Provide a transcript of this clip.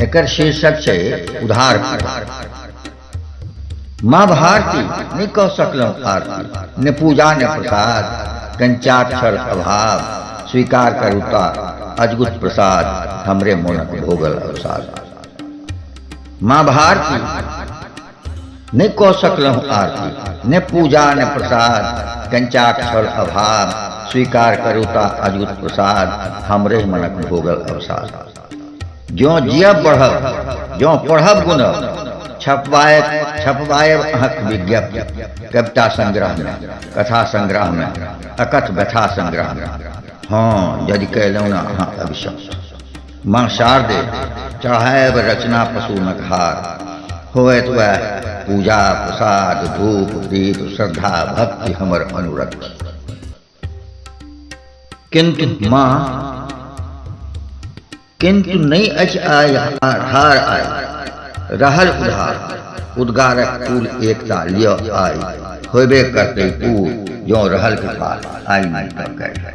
एकर शीर्षक छै उधार। माँ भारती नहि कह सकलहुँ आरती, ने पूजा ने प्रसाद, कंचाक्षर अभाव, स्वीकार करू ता अजगुत प्रसाद, हमरे मोनक भोगल अवसाद। माँ भारती नहि कऽ सकलहुँ आरती, ने पूजा ने प्रसाद, कंचाक्षर अभाव, स्वीकार करू ता अजगुत प्रसाद, हमरे मनक भोगल अवसाद। ज्यों जियब बढ़ब, ज्यों पढ़ब गुनब, छपवायब छपवायब अहक विज्ञप्ति, कविता संग्रह में, कथा संग्रह में, अकथ व्यथा संग्रह में। हँ, यदि कयलहुँ ने अहाँ अभिशप्त, माँ शारदे, चढ़ायब रचना पशुनक हार, होयत वएह पूजा प्रसाद धूप दीप श्रद्धा भक्ति हमर अनुरक्त। किंतु माँ, किंतु नहि अछि आइ हार, आइ रहल उधार, उद्गारक फूल एकटा लिअ आइ, होयबे करतै पूर जँ रहल कृपाल, आइ नहि तऽ काल्हि।